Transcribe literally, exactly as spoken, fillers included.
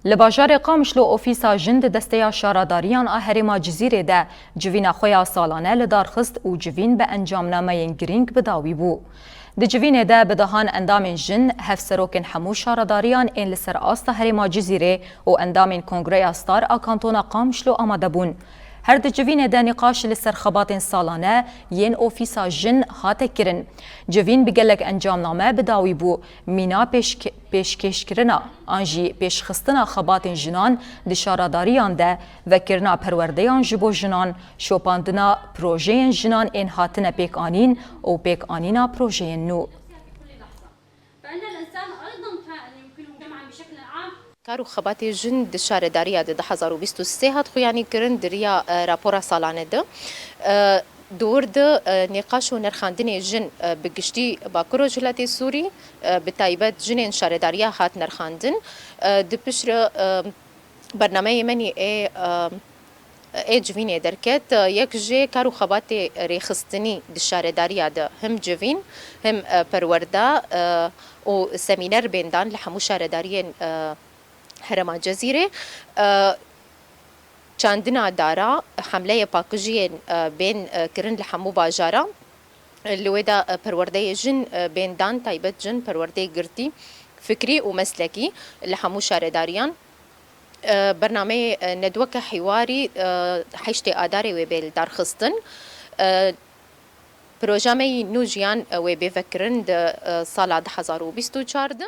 Li bajarê Qamişlo ofîsa jin di desteya şaredariyan a herêma Cizîrê de civîna xwe ya salane li dar xist û civîn bi encamnameyên girîng bi dawî bû. Di civînê de bi dehan endamên jin, hevserokên hemû şaredariyan ên li ser asta herêma Cizîrê û endamên Kongreya Star a Kantona Qamişlo amade bûn. Her di civînê de nîqaş li ser xebatên salane yên ofîsa jin hate kirin. Civîn bi gelek encamname bi dawî bû, mîna pêşke-, pêşkêşkirina an jî pêşxistina xebatên jinan di şaredariyan de, vekirina perwerdeyan ji bo jinan, şopandina projeyên jinan ên hatine pêkanîn û pêkanîna projeyên nû. فإن الإنسان أيضا كان يمكنه جمعا بشكل عام. Kar û xebatê jin di şaredariya de du hezar û bîst û sê hat xuyanî kirin di riya e, rapora salane de. E, Di wir de e, nîqaş û nirxandinê jin e, bi giştî Bakur Rojhilatê Sûrî, e, bi taybet jinên şaredariya hat nirxandin. E, Di piştre e, bernameyê menî ê e, ê civînê derket. Yek ji kar û xebatê rêxistinî di şaredariya de him civîn, him e, perwerda e, û semîner bên dan li hemû şaredariyên e, herêma Cezîrê. E, Çandina dara, hemleyê paqijiyên e, bên e, kirin li hemû bajara. Li wê de e, perwerdeyê jin e, bên dan, taybet jin, perwerdeyê girtî, fikrî û meslekî li hemû şaredariyan. E, Bernameyê e, nedweke hîwarî e, heştê Adarê wê bê lidarxistin. E, Proja me yî nû jiyan e, wê bê vekirin di e, sala du hezar û bîst û çar de.